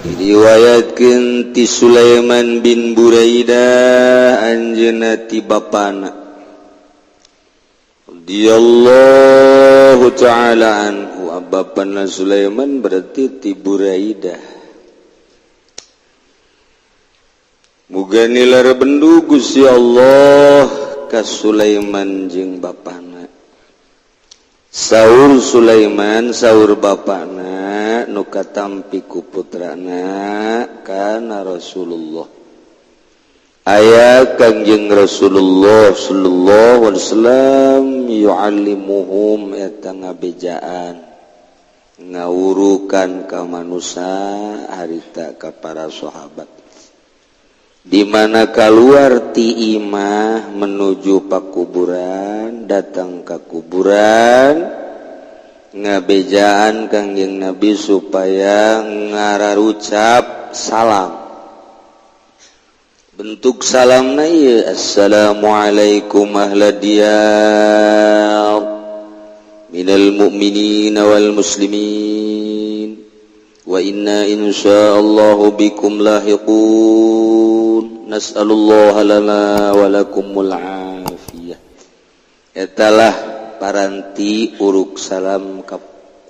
Diriwayatkeun ti Sulaiman bin Buraidah anjeunna ti bapana radhiyallahu taala anhu. Bapana Sulaiman berarti ti Buraidah. Muga nilar bendu Gusti Allah ka Sulaiman jeung bapana. Saur Sulaiman, saur bapana nu katampi ku putrana, kana Rasulullah, aya Kangjeng Rasulullah sallallahu alaihi wasallam, yu'allimuhum eta ngabejaan ngawurukan ka manusia harita ka para sahabat, di mana keluar ti imah menuju pakuburan, datang ke kuburan, ngabejaan Kangjeng Nabi supaya ngararucap salam. Bentuk salamna ieu, "Assalamualaikum ahla diyar minal mu'minina wal muslimin wa inna insyaallah bikum lahiqun, nas'alullaha lana wa lakumul afiyah." Etalah paranti uruk salam ka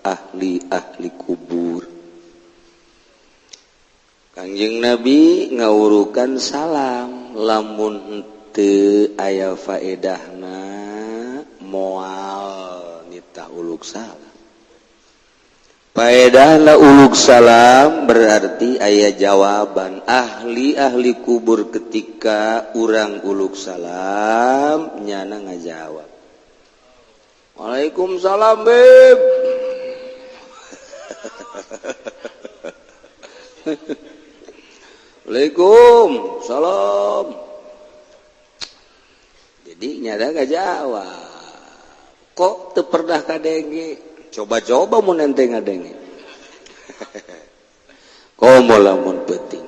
ahli-ahli kubur. Kangjeng Nabi ngawurukan salam, lamun henteu aya faedahna moal nitah uluk salam. Faedahna uluk salam berarti aya jawaban ahli-ahli kubur. Ketika urang uluk salam, nyana ngajawab, "Waalaikumsalam, beb." Waalaikumsalam. Jadi nyana ngajawab. Kok teu pernah kadenge? Coba-coba mun ente ngadenge. Komo lamun penting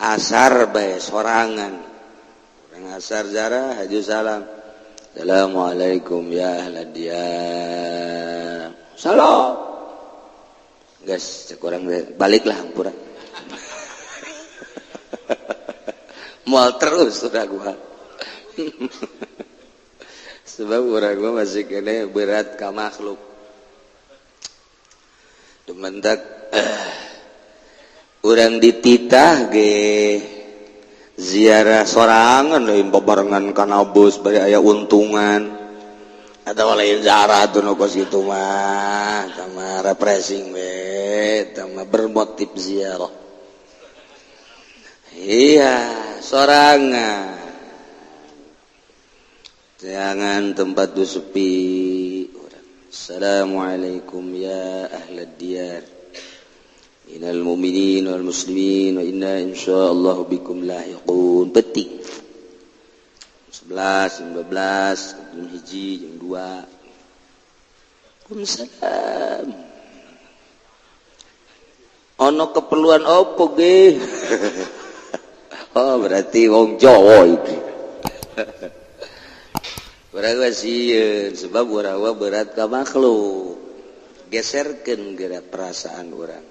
asar bae sorangan, urang asar jarah haju salam, "Assalamualaikum ya ahla diyar." Salam, geus, cek urang baliklah, hampura. Moal terus urang gua, sebab urang gua masih kene berat ka makhluk. Dumentak urang dititah ge ziarah sorangan, lain babarengan kana bus bari aya untungan atau lain ziarah tuh nu kos kitu mah, sama refreshing we, sama bermotif ziarah. Iya, sorangan, jangan tempat tuh sepi. "Assalamualaikum ya ahlad diyar minal mu'minin wal muslimin wa inna insyaallah bikum lahiqun." Petik 11, 12, jam 1, jam 2. Waalaikumsalam. Ono keperluan opo ge? Oh, berarti wong Jawa iki. Urang sieun sebab urang berat ka makhluk. Geserkeun geura perasaan urang.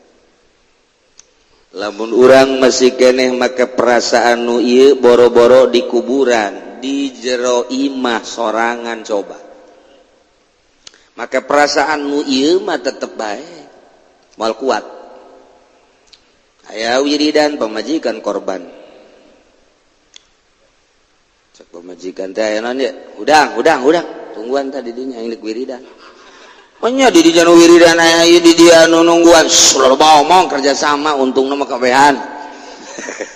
Lamun urang masih keneh make perasaan nu ieu, boro-boro di kuburan, di jero imah sorangan coba. Make perasaan nu ieu mah tetep bae moal kuat. Aya wiridan pamajikan korban. Cek pamajikan teh, "Aya naon ye?" "Hudang, hudang, hudang. Tungguan tadi dinya aing wiridan." Nya di dinya nu wiridan, aya ieu di dia nu nungguan. Loba omong, kerja sama untungna mah kabehan.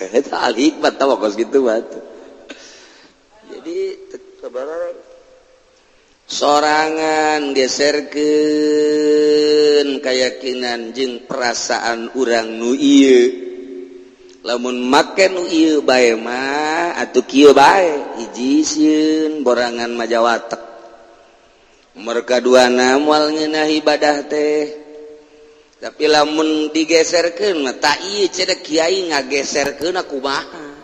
Eta al hikmat tah kos kitu mah. Jadi sorangan geserkeun keyakinan jeung perasaan urang nu ieu. Lamun make nu ieu bae mah atuh kieu bae, hiji sieun borangan majawatek, mereka duana moal ngeunah ibadah teh. Tapi lamun digeserkeun mah tak ieu cedek kiai ngageserkeun kumaha,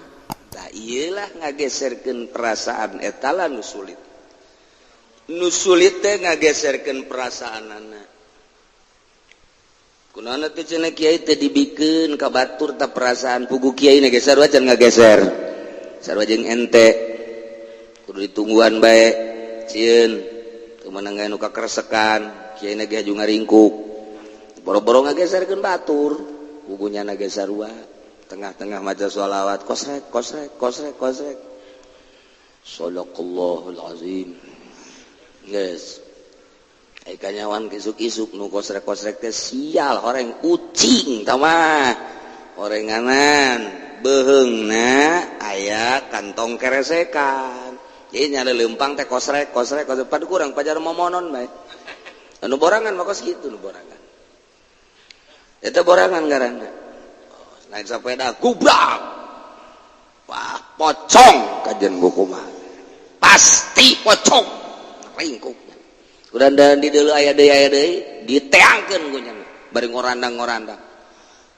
tak ieu lah ngageserkeun perasaan eta lah nu sulit. Nu sulit teh ngageserkeun perasaanana. Kunaon teh cenah kiai teh dibikeun ka batur ta perasaan pugu kiai na ge sarua can ngageser. Sarua jeung ente. Kudu ditungguan bae. Sieun teu meunang nu kakeresekan, kiai na ge haju ngaringkuk. Boro-boro ngageserkeun batur, pugunya na ge sarua. Tengah-tengah maca sholawat kosrek kosrek kosrek kosrek. Shadaqallahul azim. Geus. Ai kanyawan isuk-isuk nu kosrek-kosrek teh sial horeng ucing tah mah. Horenganan beuheungna aya kantong keresekan. Jadi nyari lempang teh kosrek kosrek kosrek padu kurang pajar momonon bae. Anu borangan mah kos kitu nu borangan. Eta borangan ngaranna. Naik sepeda gubrak. Wah, pocong kajian buku mah. Pasti pocong. Ringkuk. Udah dan di dulu aya deui diteangkeun ku nya. Bari ngorandang-ngorandang.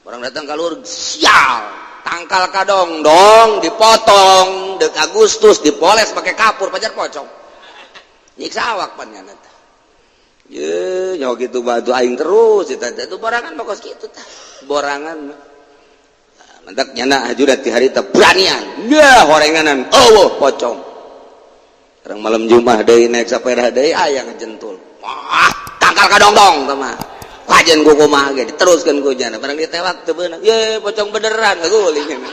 Orang datang keluar sial, tangkal kadong dong dipotong dek Agustus dipoles pakai kapur pajar pocong. Nyiksa awak pan nya teh. Ye, nyawa gitu batu aing terus eta itu borangan mah kos kitu tah. Borangan mah. Mentak nyana haju ti harita beranian. Nya horenganan eueuh pocong. Orang malam Jumat deui naik sepeda deui aya ngejentul. Wah, tangkal kadongdong tah mah. Kajen ku kumaha ge diteruskeun ku jana. Barang ditewak teu beunang. Ye, pocong beneran ngaguling.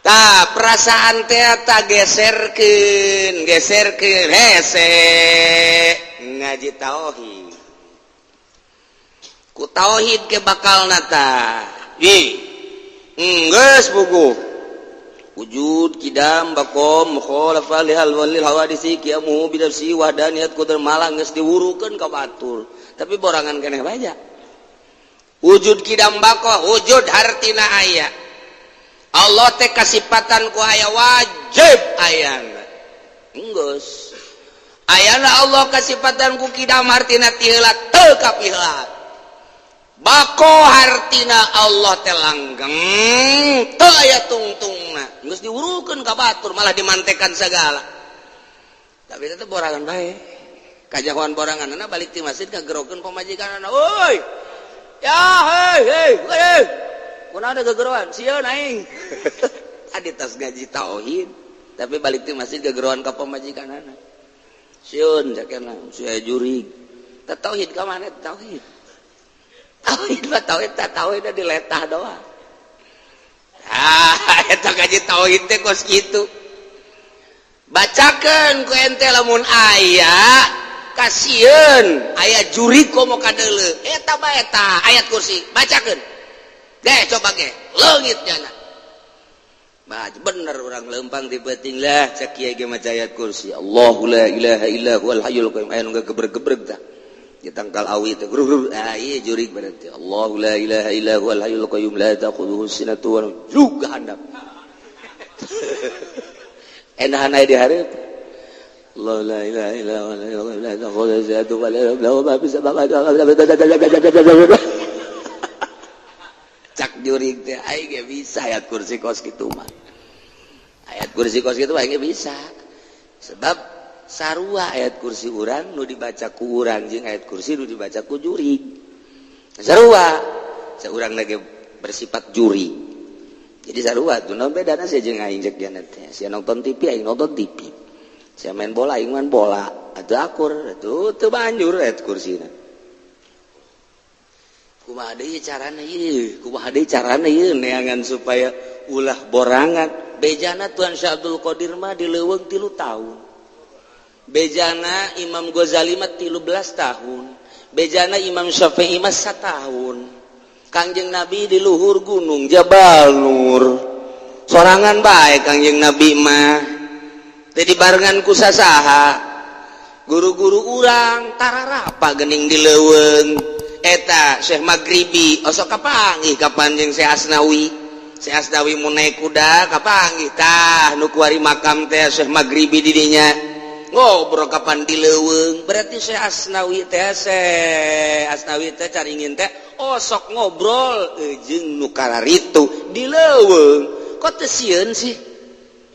Tah, perasaan teh ta geserkeun, geserkeun hese ngaji tauhid. Ku tauhid ke bakal nata. Ih, geus buku. Wujud kidam bakom mukhalafa lihal walil hawadisi qiyamuhu bi nafsi wahdaniyat qudar malang geus diwurukeun ka batur tapi borangan keneh baja. Wujud kidam bako wujud hartina aya Allah teh kasipatan ku aya wajib ayana geus ayana Allah kasipatan ku kidam hartina ti heula teu kapiheula bako hartina Allah teh langgeng teu aya tungtungna geus diwurukeun ka batur malah dimantekan segala tapi tetep borangan bae kajahoan boranganna balik ti masjid ngagerokeun pamajikanna euy ya hei hei hei kunaon ada gegeroan sieun aing tadi tas ngaji tauhid tapi balik ti masjid gegeroan ka pamajikanna sieun cakena sia jurig teh tauhid ka mana tauhid tauhid mah tauhid tah tauhid diletah doang. Ah, eta ngaji tauhid teh kos kitu. Bacakeun ku ente lamun aya kasieun aya jurig komo kadeuleu eta bae tah ayat kursi bacakeun. Deh coba ge leungit nyana. Bah bener urang lempang di peuting lah cek kiai ge maca ayat kursi. Allahu la ilaha illa huwal hayyul qayyum aya nu gebreg-gebreg tah. Ditangkal awi teh grur ah ieu jurig berarti Allahu la ilaha illa huwal hayyul qayyum la ta'khudhuhu sinatun wa juga handap enahan aya di hareup Allah la ilaha illa huwal hayyul qayyum la ta'khudhuhu sinatun wa la nawm ma fis samawati cak jurig teh aing ge bisa ayat kursi kos kitu mah ayat kursi kos kitu aing ge bisa sebab sarua ayat kursi urang nu dibaca ku urang jeung ayat kursi nu dibaca ku jurig sarua saurang lagi bersifat juri jadi sarua tuh naon bedana sia jeung aing cek dia teh sia nonton TV aing nonton TV sia main bola aing main bola atuh akur atuh teu banjur ayat kursina kumaha deui carana ieu kumaha deui carana ieu neangan supaya ulah borangan bejana Tuan Syekh Abdul Qadir mah di leuweung 3 tahun bejana Imam Ghazali mah 13 tahun bejana Imam Syafi'i mah 1 tahun Kangjeng Nabi di luhur gunung Jabal Nur sorangan bae Kangjeng Nabi mah teu dibarengan ku sasaha guru-guru urang tararapa geuning di leuweung eta Syekh Maghribi osok kapanggih kapan jeung Syekh Asnawi Syekh Asnawi mun naik kuda kapanggih tah nu kuari makam teh Syekh Maghribi di dinya ngobrol kapan di leuweung berarti Syekh Asnawi teh Syekh Asnawi teh caringin teh osok ngobrol jeung nu kararitu di leuweung kok teu sieun sih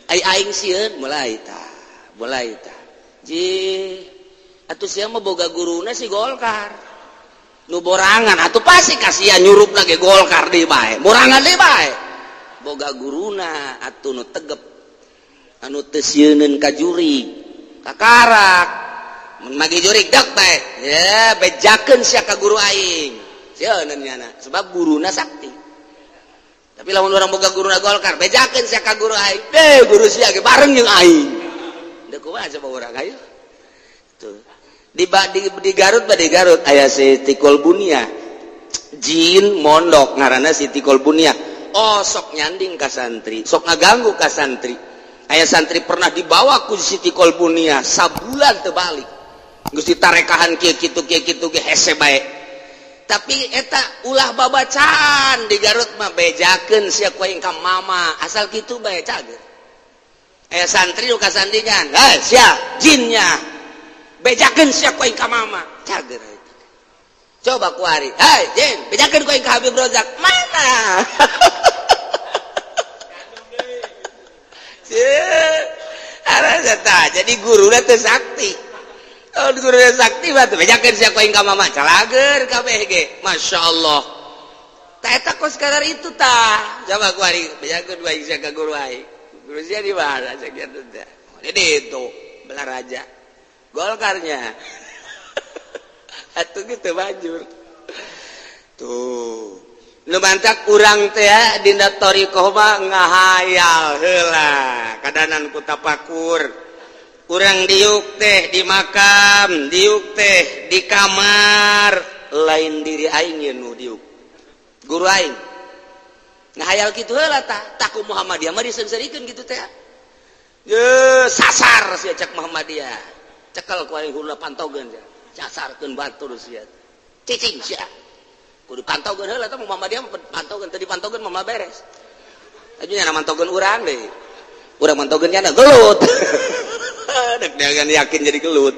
Ai aing sieun mulai tah, mulai tah. Ji atuh sia mah boga guruna si Golkar. Nu borangan atuh pasti kasihan nyurupna ge Golkar deui bae. Borangan deui bae. Boga guruna atuh nu tegep. Anu teu sieuneun ka jurig, kakarak. Mun magi jurig dek bae. Ya bejakeun sia ka guru aing. Sieuneun nyana sebab guruna sakti. Tapi lamun orang boga guruna Golkar, bejakeun sia ka guru aing. Deh guru sia ge bareng jeung aing. Deuk kumaha coba urang ayo. Tuh. Di Garut ba di Garut aya Siti Kolbunia. Jin mondok ngaranna Siti Kolbunia. Oh sok nyanding ka santri, sok ngaganggu ka santri. Aya santri pernah dibawa ku Siti Kolbunia sabulan teu balik. Geus ditarekahan kieu kitu kieu kitu ge hese bae. Tapi eta ulah babacaan di Garut mah bejakeun sia ku aing ka mama asal kitu bae cager. Aya santri nu kasandingan, "Hei sia jinnya." Bejakeun sia ku aing ka mama, cager eta. Coba ku ari, "Hei jin, bejakeun ku aing ka Habib Rozak." Mana? Jadi guruna teu sakti. Oh, guru sakti mah teu bejakeun sia ku aing ka mama, calager kabeh ge. Masya Allah. Tah eta kos kadar itu tah. Coba ku ari bejakeun ku aing sia ka guru aing. Guru sia di mana sakitu teh. Jadi itu belah raja. Golkarnya. Atuh gitu banjur. Tuh. Nu mantak urang teh dina thariqah mah ngahayal heula kadanan ku tapakur. Urang diuk teh di makam, diuk teh di kamar, lain diri aing ye nu diuk. Guru aing. Ngahayal kitu heula tah, tah ku Muhammadiyah mah diseungseurikeun kitu teh. Ye sasar sia cek Muhammadiyah. Cekel ku aing hulu pantogeun sia. Sasarkeun batur sia. Cicing sia. Kudu pantogeun heula tah Muhammadiyah mah pantogeun, teu dipantogeun mah beres. Aju nya mantogeun urang deui. Urang mantogeun nya gelut. Dek dengan yakin jadi gelut.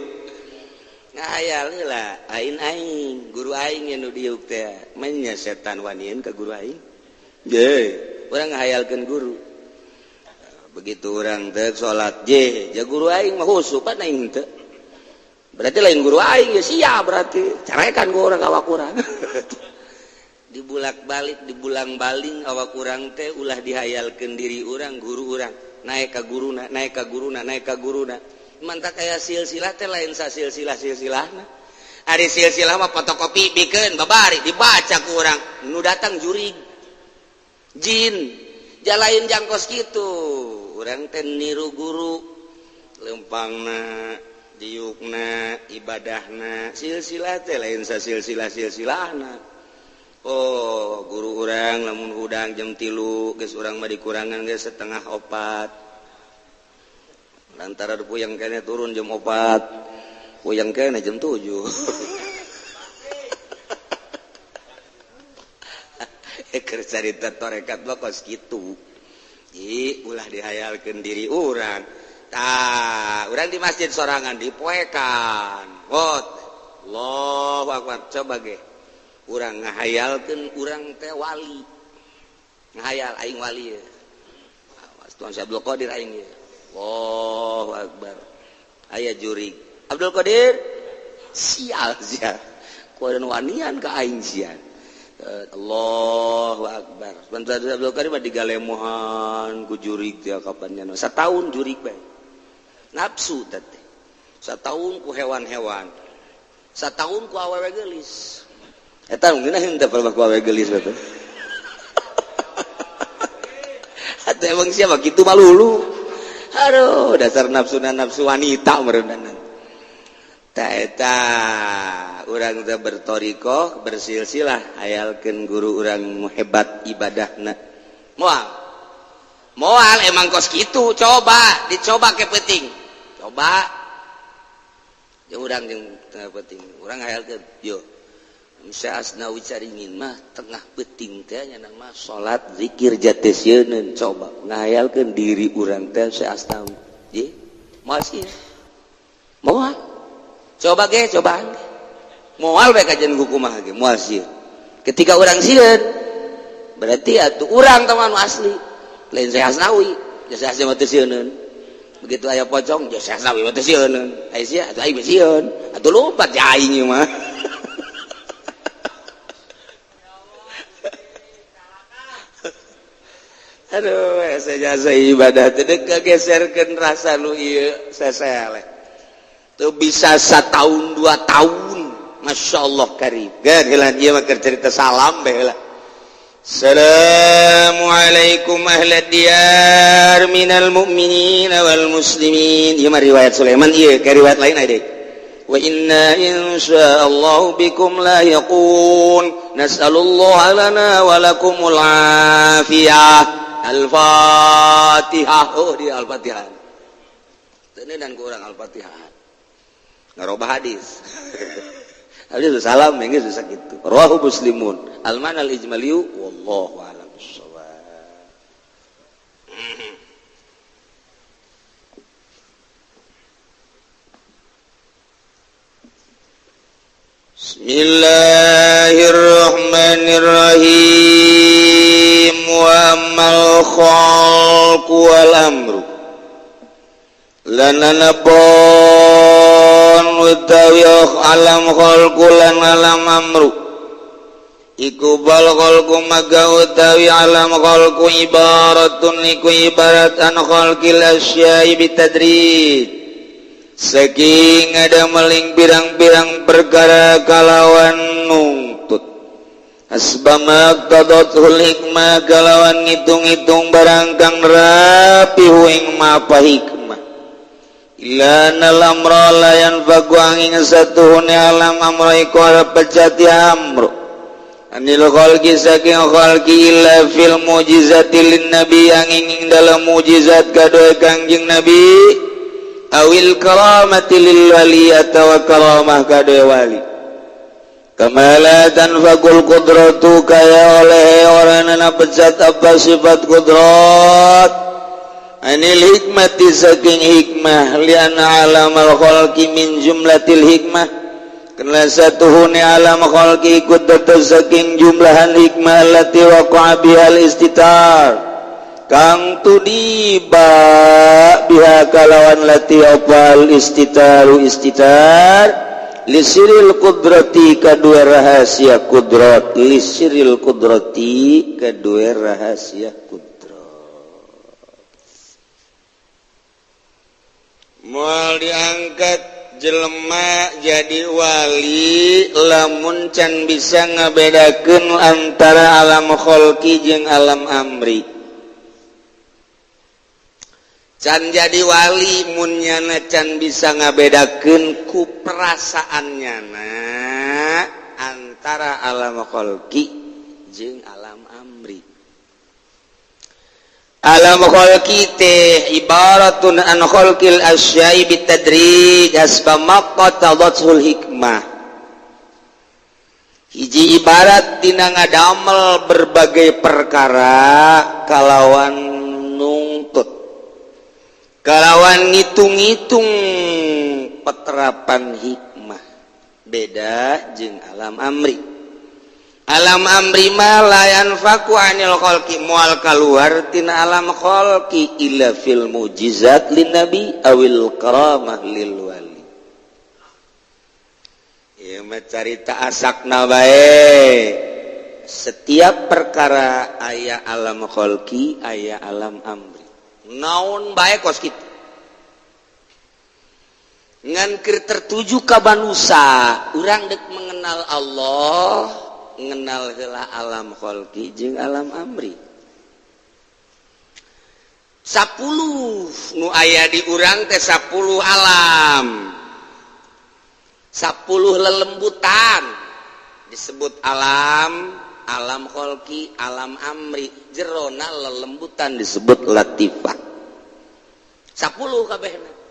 Ngahayal heula, aing aing, guru aing nu diuk teh, menya setan wanian ka guru aing. Ye, urang ngahayalkeun guru. Begitu urang teh salat je, ja guru aing mah khusyuk pan aing teu. Berarti lain guru aing ya sia berarti. Carekan ku urang awak urang. Dibulak-balik, dibulang-baling awak urang teh ulah dihayalkeun diri urang, guru urang. Naik ka guruna, naik ka guruna, naik ka guruna. Mantak aya silsilah teh lain sa silsilah silsilahna. Ari silsilah mah fotokopi bikeun babari dibaca ku urang. Nu datang jurig. Jin jalain jangkos kitu. Urang teh niru guru lempangna, diukna, ibadahna. Silsilah teh lain sa silsilah silsilahna. Oh, guru urang lamun hudang jam 3 geus urang mah dikurangan geus 3:30. Lantaran puyeng kene turun jam 4, puyeng kene jam 7. Keur carita tarekat mah kos kitu. Ih, ulah dihayalkeun diri urang. Tah, urang di masjid sorangan dipoekan. Wot. Allahu akbar. Coba ge. Urang ngahayalkeun urang teh wali. Ngahayal aing wali ye. Awas Tuan Abdul Qadir aing ye. Allahu akbar. Aya jurig. Abdul Qadir sial sia. Kuaran wanian ka aing sia. Allahu akbar. Sebentar Abdul Qadir mah digalemohan ku jurig teh kapan nya. Sataun jurig bae. Nafsu teh. Sataun ku hewan-hewan. Sataun ku awewe geulis. Eta ngeunah henteu palebah ku awewe geulis teh. Atuh emang siapa kitu malulu. Aduh, dasar nafsuna nafsu wanita meureunan. Ta eta urang teh bertorikoh, bersilsilah hayalkeun guru urang hebat ibadahna. Moal. Moal emang kos kitu, coba dicoba ke penting. Coba. Ya urang jeung tengah penting, urang hayalkeun yo. Syekh Asnawi Caringin mah tengah penting teh nya mah salat zikir jati sieun coba ngahayalkeun diri urang teh Syekh Asnawi. Ye, moal sieun. Moal. Coba ge cobaan. Moal bae kajian kumaha ge moal sieun. Ketika urang sieun berarti atuh urang teman asli lain Syekh Asnawi. Jasa mah teu sieuneun. Begitu aya pocong, jasa mah teu sieuneun. Aya sia atuh aing sieun. Atuh lompat ja aing mah. Aduh, jasa ibadah teh geserkeun rasa nu ieu sesele. Teu bisa satahun 2 tahun. Masya Allah karim. Geus heula ieu mah keur cerita salam bae heula. Assalamualaikum ahla diyar minal mu'minina wal muslimin. Ieu mah riwayat Sulaiman ieu, ka riwayat lain aya deui. Wa inna insyaallah bikum lahiqun. Nas'alullah lana wa lakumul afiyah. Al-Fatihah. Oh, dia Al-Fatihah. Teu ku urang Al-Fatihah. Ngarobah hadis. Hadis salam geus bisa kitu. Rawahu Muslimun. Al-mana al-ijmaliyu wallahu a'lam bissawab. Bismillahirrahmanirrahim. Wa ammal khalqu wal amru lana nabon utawi alam khalqu lan alam amru iku bal khalqu maga utawi alam khalqu ibaratun iku ibarat an khalqil asya'i bitadrij saking ada meling pirang-pirang perkara kalawan nungtut asbama qadatul hikmah kalawan ngitung-ngitung barang kang rapi ing mapa hikmah ila nal amra la yanfaku angin satuhune alam amra iku pecati amru anil khalqi saking khalqi illa fil mujizati lin nabi angin ing dalam mujizat kadoe Kangjeng Nabi awil karamati lil wali atawa karamah kadoe wali kamala tanfaqul qudratu kaya oleh oranana pecat apa sifat kudrat anil hikmati saking hikmah lianna alamal khalqi min jumlatil hikmah karena satuhune alam khalqi ikut dados saking jumlahan hikmah allati waqa'a bihal istitar kang tudiba biha kalawan lati opal istitaru istitar lisiril kudrati kadua rahasia kudrat lisiril kudrati kadua rahasia kudrat moal diangkat jelema jadi wali lamun can bisa ngabedakeun antara alam kholqi jeung alam amri. Can jadi wali mun nyana can bisa ngabedakeun ku perasaan nyana antara alam kholqi jeung alam amri. Alam kholqi teh ibaratun an kholqil asya'i bitadrij hasba maqtadatul hikmah. Hiji ibarat dina ngadamel berbagai perkara kalawan nungtut, kalawan ngitung-ngitung peterapan hikmah. Beda jeung alam amri. Alam amri ma la yanfaku anil khalqi moal kaluar tina alam khalqi illa fil mujizat lin nabi awil karamah lil wali. Ieu mah carita asakna bae. Setiap perkara aya alam khalqi, aya alam amri. Naon bae kos kitu. Ngan keur tertuju ka manusa, urang deuk mengenal Allah, ngenal heula alam khalqi jeung alam amri. 10 nu aya di urang teh 10 alam. 10 lelembutan disebut alam, alam khalqi, alam amri. Jerona lelembutan disebut latifah. 10 kabehna.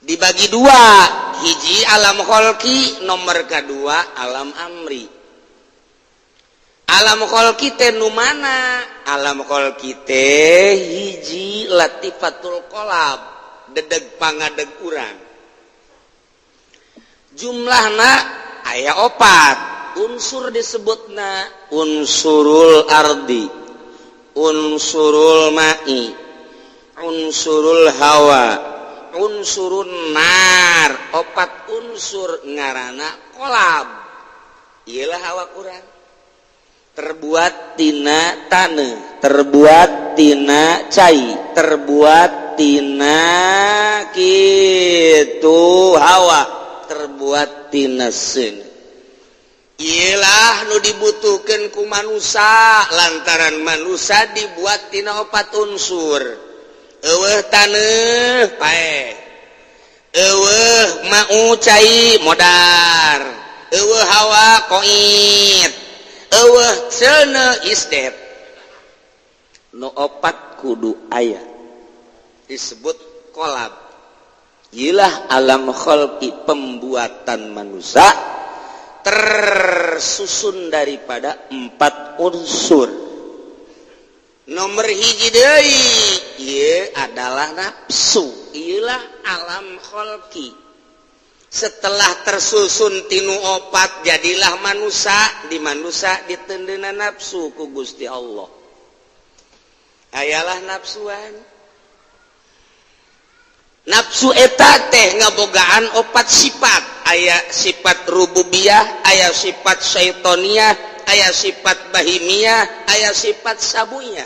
Dibagi dua, hiji alam khalqi, nomor kedua alam amri. Alam khalqi teh nu mana? Alam khalqi teh hiji latifatul qalab, dedeg pangadeg urang. Jumlahna aya 4 unsur disebutna unsurul ardi, unsurul ma'i, Unsurul hawa, unsurun nar, opat unsur ngarana kolab. Iyalah awak urang terbuat tina taneuh, terbuat tina cai, terbuat tina kitu hawa, terbuat tina seuneu. Iyalah nu dibutuhkan ku manusia, lantaran manusia dibuat tina opat unsur. Euweuh taneuh, paeh. Euweuh mau cai, modar. Euweuh hawa, koit. Euweuh seuneu, isdet. Nu opat kudu aya, disebut kolab. Iyalah alam kholqi, pembuatan manusia tersusun daripada empat unsur. Nomor hiji deui ieu adalah nafsu. Iyalah alam kholqi. Setelah tersusun tinu opat, jadilah manusia. Di manusia ditendena nafsu ku Gusti Allah. Ayalah nafsuan. Nafsu eta teh ngabogaan opat sifat. Aya sifat rububiyah, aya sifat syaitoniah, aya sifat bahimiyah, aya sifat sabunya.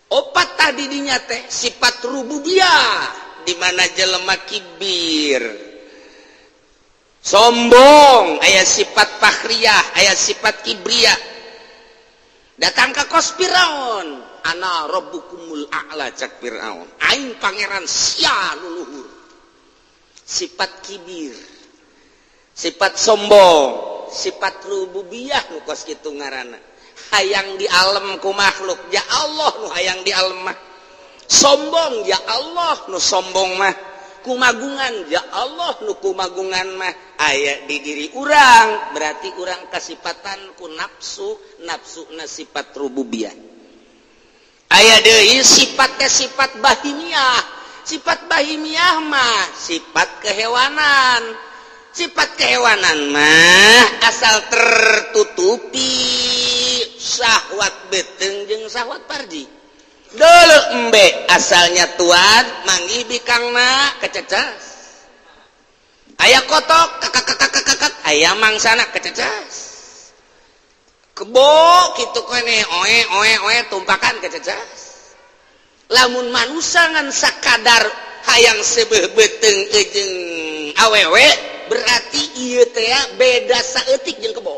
Opat tadi dinya teh sifat rububiyah, di mana jelema kibir, sombong, aya sifat fakhriyah, aya sifat kibriyah. Datang ke kos Firaun, "Ana rabbukumul a'la," cak Firaun, "aing pangeran sia nu luhur." Sifat kibir, sifat sombong, sifat rububiyah nu kos kitu ngaranna. Hayang di alam ku makhluk, ya Allah nu hayang di alam mah. Sombong, ya Allah nu sombong mah. Kumagungan, ya Allah nu kumagungan mah. Aya di diri urang, berarti urang kasipatan ku nafsu, nafsu na sifat rububiyah. Aya deui sifatnya sifat bahimiyah. Sifat bahimiyah mah sifat kehewanan. Sifat kehewanan mah asal tertutupi syahwat beteng jeung syahwat parji. Dulu embe asalnya tuan manggih bikangna, kececas. Aya kotok kakak kakak kakak, aya mangsana, kececas. Kebo kitu kene, oe oe oe, tumpakan, kececas. Lamun manusia ngan sakadar hayang seubeuh beuteung jeung awewe, berarti ieu teh beda saeutik jeung kebo,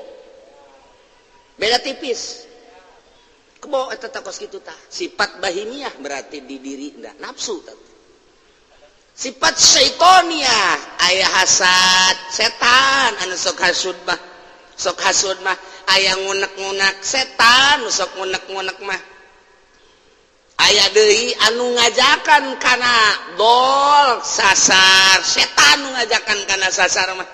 beda tipis. Kebo eta teh kos kitu tah. Sifat bahimiah berarti di diri ndak nafsu tah. Sifat syaitoniah, aya hasad setan anu sok hasud mah. Sok hasud mah aya ngunek-ngunek setan nu sok ngunek-ngunek mah. Aya deui anu ngajakan kana dol, sasar, setan nu ngajakan kana sasar mah.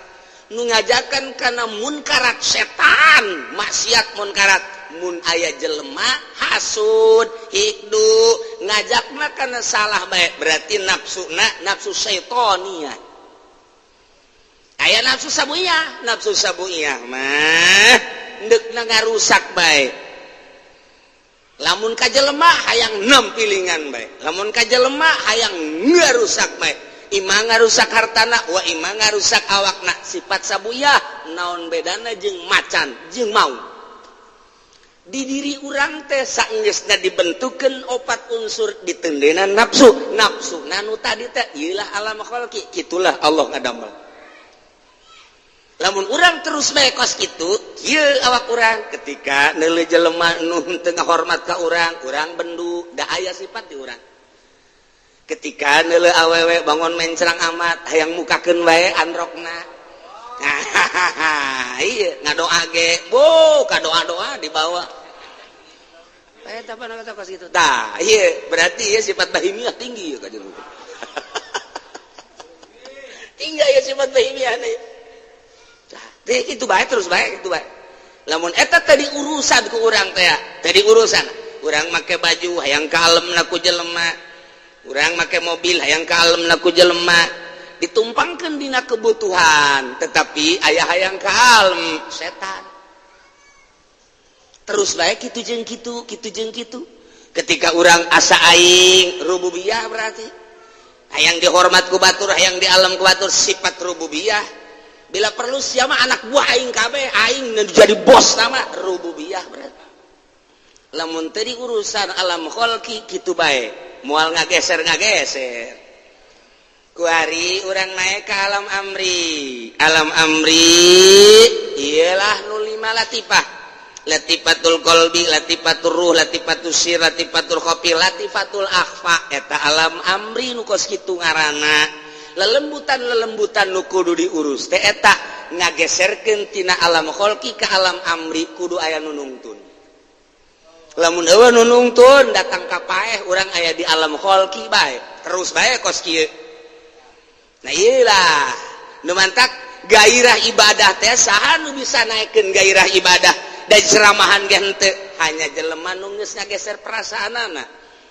Nu ngajakan kana munkarat setan, maksiat, munkarat. Mun aya jelema hasud, hikdu, ngajakna kana salah bae, berarti nafsuna nafsu syaitoniah. Aya nafsu sabuiyah. Nafsu sabuiyah mah ndekna ngarusak bae. Lamun ka jelema hayang nempilingan bae, lamun ka jelema hayang ngarusak bae, ima ngarusak hartana wa ima ngarusak awakna. Sifat sabuyah naon bedana jeung macan jeung maung? Di diri urang teh saenggeusna dibentukeun opat unsur, ditendenan nafsu. Nafsu nanu tadi teh ieulah alam khalqi. Kitulah Allah ngadamel. Lamun urang terus bae kos kitu, kieu awak urang. Ketika neuleuh jelema nu teu ngahormat ka urang, urang bendu, da aya sifat di urang. Ketika neuleuh awewe bangun mencrang amat, hayang mukakeun bae androkna. Iya, ngadoa ge bu kadoa-doa dibawa. Eh, apa kata kos kitu tah? Iya, berarti ya sifat bahimiah tinggi ya kajian tinggi ya sifat bahimiah nih. Itu baik, terus baik, itu baik. Lamun eta tadi urusan ku urang teh, tadi urusan urang make baju hayang kalem na ku jelema, urang make mobil hayang kalem na ku jelema, ditumpangkeun dina kebutuhan, tetapi aya hayang kalem setan. Terus baik kitu jeung kitu, kitu jeung kitu. Ketika urang asa aing rububiyah, berarti hayang dihormat ku batur, hayang di alam ku batur, sifat rububiyah. Bila perlu siapa anak buah aing kabeh, aing jadi bos, nama rububiyah. Berarti lamun tadi urusan alam kholki kitu bae, moal ngageser ngageser. Kuari urang naik ke alam amri. Alam amri ialah nu lima latifah: latifatul qalbi, latifatul ruh, latifatul sir, latifatul khofi, latifatul akhfa. Eta alam amri nu kos kitu ngaranna, lelembutan lelembutan nu kudu diurus teh eta. Ngageserkeun tina alam kholki ke alam amri kudu aya nu nungtun. Lamun euweuh nu nungtun, datang ka paeh urang aya di alam kholki bae, terus bae kos kieu. Nah, iyalah nu mantak gairah ibadah teh. Saha nu bisa naikkeun gairah ibadah dan ceramahan ge henteu? Hanya jelema nu geus ngageser perasaanana.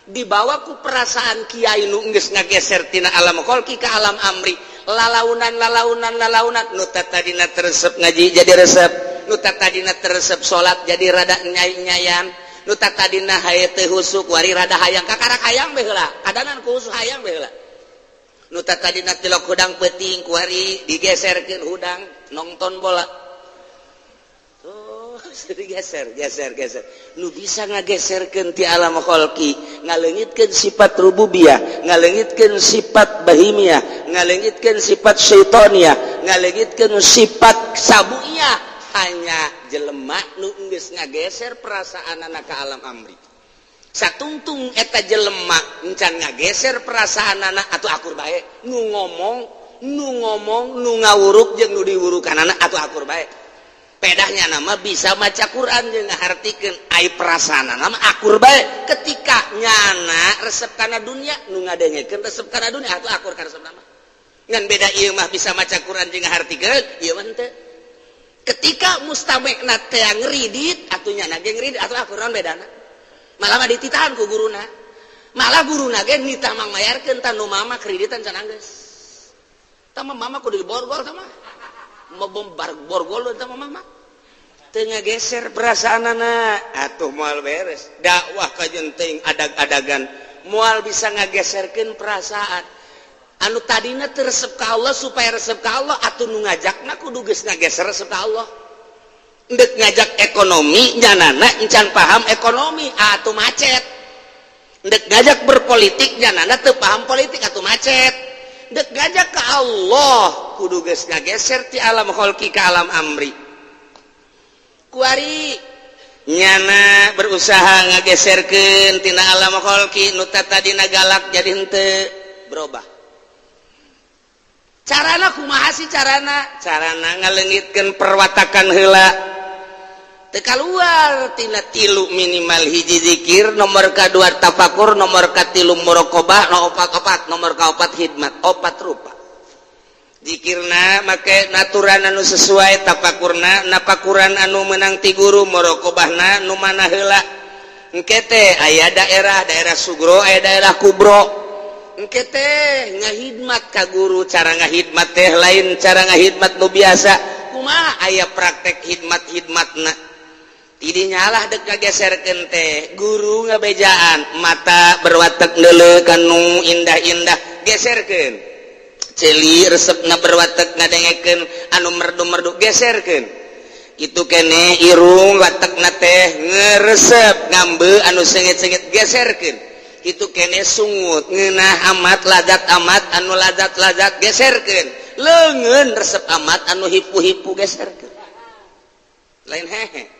Dibawa ku perasaan kiai nu geus ngageser tina alam kholki ke alam amri, lalaunan lalaunan lalaunan, nu tadina teu resep ngaji jadi resep, nu tadina teu resep salat jadi rada nyai-nyayan, nu tadina haye teu husuk wari rada hayang, kakarak hayang bae heula, kadanan ku husuk hayang bae heula. Nu tadina tilok hudang peuting, kuari digeserkeun hudang nonton bola. Tuh, digeser geser geser. Nu bisa ngageserkeun ti alam kholki, ngaleungitkeun sifat rububiyah, ngaleungitkeun sifat bahimiyah, ngaleungitkeun sifat syaitoniyah, ngaleungitkeun sifat sabuiyah, hanya jelema nu geus ngageser perasaanana ka alam amri. Satungtung eta jelema encan ngageser perasaanana, atau akur bae nu ngomong, nu ngomong, nu ngawuruk jeung nu diwurukanana, atau akur bae. Pedahnya nama bisa maca Quran jeung ngahartikeun, ai perasaanana akur bae. Ketika nyana resep kana dunia, nu ngadengekeun resep kana dunia, atuh akur ka resep nama. Ngan beda ieu mah bisa maca Quran jeung ngahartikeun, ieu mah henteu. Ketika mustamekna teh ngeridit atuh nyana ge ngeridit, atuh akur. Naon bedana? Malah mah dititahan ku guruna, malah guruna ge nitah mang mayarkeun. Tah, nu mama kreditan can geus tah mah, mama kudu diborgol. Tah mah mau borgol, tah mah mama teu ngageser perasaanana, atuh moal beres dakwah. Kajeun teuing adag-adagan moal bisa ngageserkeun perasaan anu tadina teu resep ka Allah supaya resep ka Allah. Atuh nu ngajakna kudu geus ngageser resep ka Allah. Ndek ngajak ekonomi, nyanana encan paham ekonomi, atau macet. Ndek ngajak berpolitik, nyanana teu paham politik, atau macet. Ndek ngajak ke Allah kudu geus ngageser ti alam kholki ke alam amri. Kuari nyana berusaha ngageserkeun tina alam kholki, nu tadina galak jadi henteu, berubah. Carana kumaha sih carana? Carana ngaleungitkeun perwatakan heula. Teu kaluar tina tilu, minimal hiji zikir, nomor kadua tafakur, nomor katilu muraqabah, no opat opat, nomor kaopat hidmat. Opat rupa. Zikirna make naturan anu sesuai, tafakurna napakuran anu menang ti guru, muraqabahna nu mana heula. Engke teh aya daerah daerah sugro, aya daerah kubro. Engke teh ngahidmat ka guru. Cara ngahidmat teh lain cara ngahidmat nu biasa. Kumaha? Aya praktek hidmat hidmatna. Tidinya lah dek ngageserkeun teh, guru ngabejaan, mata berwatek neuleuh kanu indah-indah, geserkeun. Ceuli resepna berwatek ngadengekeun anu merdu-merdu, geserkeun. Itu kene irung watekna teh ngeresep ngambe anu sengit-sengit, geserkeun. Itu kene sungut ngeunah amat, lazat amat anu lazat-lazat, geserkeun. Leungeun resep amat anu hipu-hipu, geserkeun. Lain hehe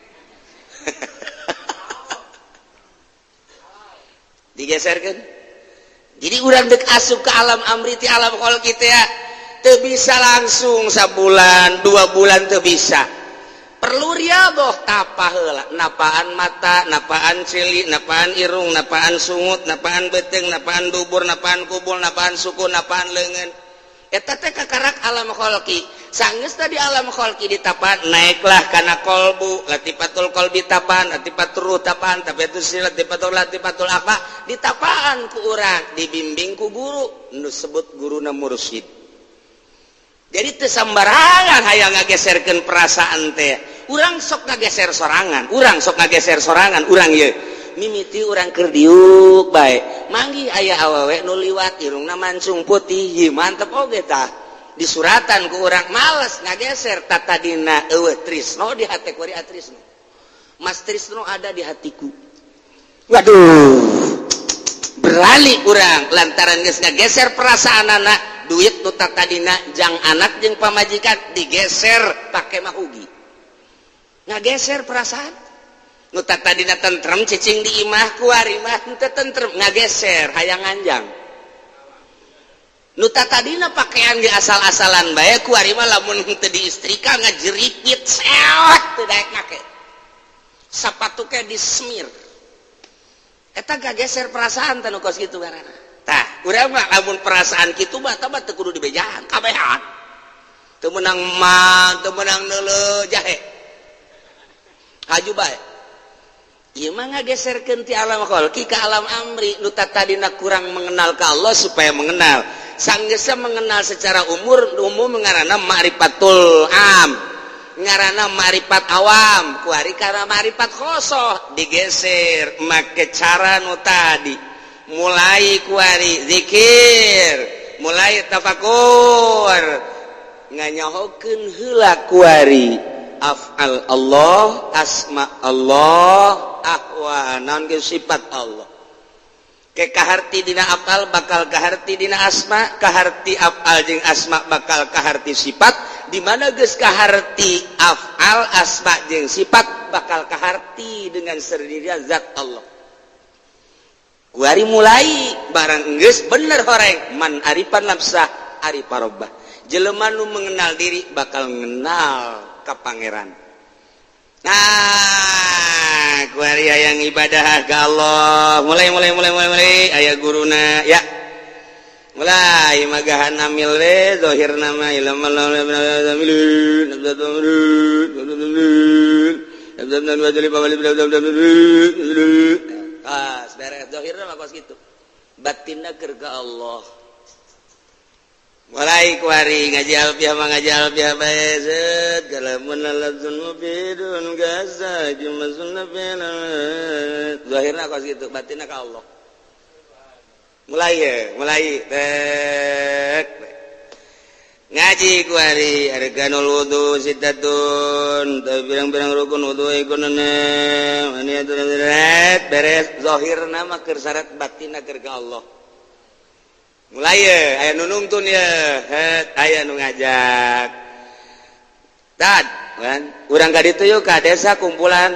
digeserkan. Jadi urang dek asup ke alam amri ti alam kholqi teh teu bisa langsung sabulan 2 bulan, teu bisa. Perlu riadoh, tapah heula, napaan mata, napaan ceuli, napaan irung, napaan sungut, napaan beuteung, napaan dubur, napaan kubul, napaan suku, napaan leungeun. Eta teh kakarak alam kholqi. Sanggeus tadi alam kholqi ditapan, naiklah kana kolbu, latifatul kolbi tapan, latifatul ruh tapan, tapi itu latifatul latifatul apa ditapaan ku urang, dibimbing ku guru nu sebut guruna mursyid. Jadi teu sambarangan hayang ngageserkeun perasaan teh. Urang sok ngageser sorangan, urang sok ngageser sorangan, urang ieu Mimiti urang keur diuk bae, manggih aya awewe nu liwat, irungna mancung putih. Ieu mantep oge tah, disuratan ku urang, males ngageser. Tatadina eueuh trisno di hate, kuari atrisno. Mas Trisno ada di hatiku. Waduh, beralih urang lantaran geus ngageser perasaan anak. Duit nu tadina jang anak jeung pamajikan digeser pake mahugi, ngageser perasaan. Nu tadina tentrem cicing di imah, kuari mah henteu tentrem, ngageser, hayang nganjang. Nu tadina pakaian ge asal-asalan bae, kuari mah lamun henteu diistrika ngajeripit sewot, teu daek make. Sapatu ke disemir. Eta gageser perasaan teh nu kos kitu ngaranna. Tah, urang mah lamun perasaan kitu mah tah mah teu kudu dibejaan, kabehan. Teu meunang mah, teu meunang neuleuh jahe. Haju bae. Ieu mah ngageserkeun ti alam kholqi ka alam amri. Nu tadina kurang mengenal ka Allah supaya mengenal. Sanggeusna mengenal secara umur umum ngaranna ma'rifatul am, ngaranna ma'rifat awam, kuari karena ma'rifat khosoh digeser make cara nu tadi. Mulai kuari zikir, mulai tafakur, nganyahokeun heula kuari af'al Allah, asma Allah, ahwa naon ge sifat Allah. Ke kaharti dina afal bakal kaharti dina asma, kaharti afal jeung asma bakal kaharti sifat. Di mana geus kaharti afal, asma jeung sifat, bakal kaharti dengan sendirinya zat Allah. Kuari mulai barang geus bener horeng, man arifan nafsah arifa rabbah. Jelema nu mengenal diri bakal mengenal ka Pangeran. Nah, kuari hayang ibadah ke Allah, mulai mulai mulai mulai mulai aya guruna ya, mulai magahan amil we. Zahir nama ilmu. Ah, beres zahirna mah kos kitu, batinna keur ka Allah. Mulai kuari ngaji alfiah mah ngaji alfiah bae, set kalamun lafzun mufidun gaza jumazun. Zahirna kos kitu, batinna ka Allah. Mulai ya, mulai tek ngaji kuari arkanul wudu sittatun, pirang-pirang rukun wudu ikun. Beres zahirna mah keur syarat, batinna keur ka Allah. Mulai ya, aya nu nungtun ya, het, aya nu ngajak tad kan urang ka ditu yuk, ka desa, kumpulan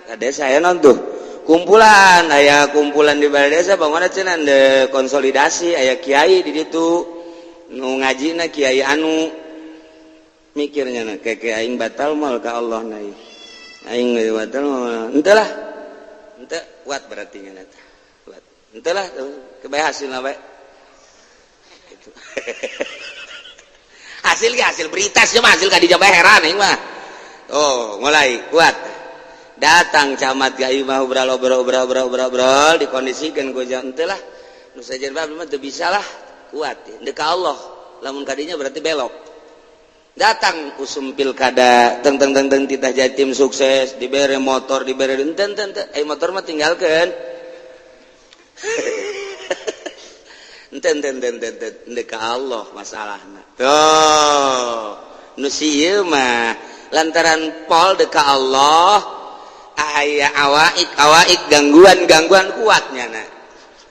ka desa aya non tuh kumpulan, aya kumpulan di balai desa bangunna cenah de konsolidasi, aya kiai di ditu nu ngajina kiai anu. Mikirnya na keke aing batal moal ka Allah na ieu, aing batal moal. Henteu lah, henteu kuat berarti nya eta kuat. Henteu lah, kebae hasilna bae gitu. Hasil ge hasil berita sih mah, hasil ka dieu bae heran aing mah. Oh, mulai kuat. Datang camat ka imah, obrol obrol obrol obrol obrol obrol, dikondisikan ku jam. Henteu lah, nu sejen mah teu bisa lah, kuat deuk ka Allah. Lamun kadinya berarti belok. Datang usum pilkada, teng teng teng teng, titah jadi tim sukses, dibere motor, dibere. Enten enten, eh, motor mah tinggalkeun. Enten enten enten enten, ka Allah masalahna. Tuh nu ieu mah lantaran pol deka Allah, aya awaik awaik, gangguan gangguan kuatnya. Nah,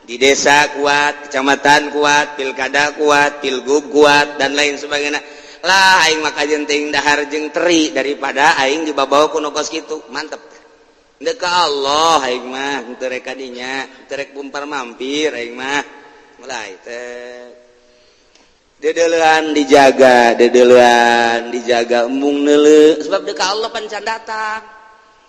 di desa kuat, kecamatan kuat, pilkada kuat, pilgub kuat, dan lain sebagainya lah. Aing maka jenting dahar jeung teri daripada aing dibawa ku nu kos kitu. Mantep deka Allah aing mah, henteu rek kadinya, henteu rek bumpar mampir aing mah. Mulai teh dedelean dijaga, dedelean dijaga, embung neuleuh, sebab deka Allah pan can datang.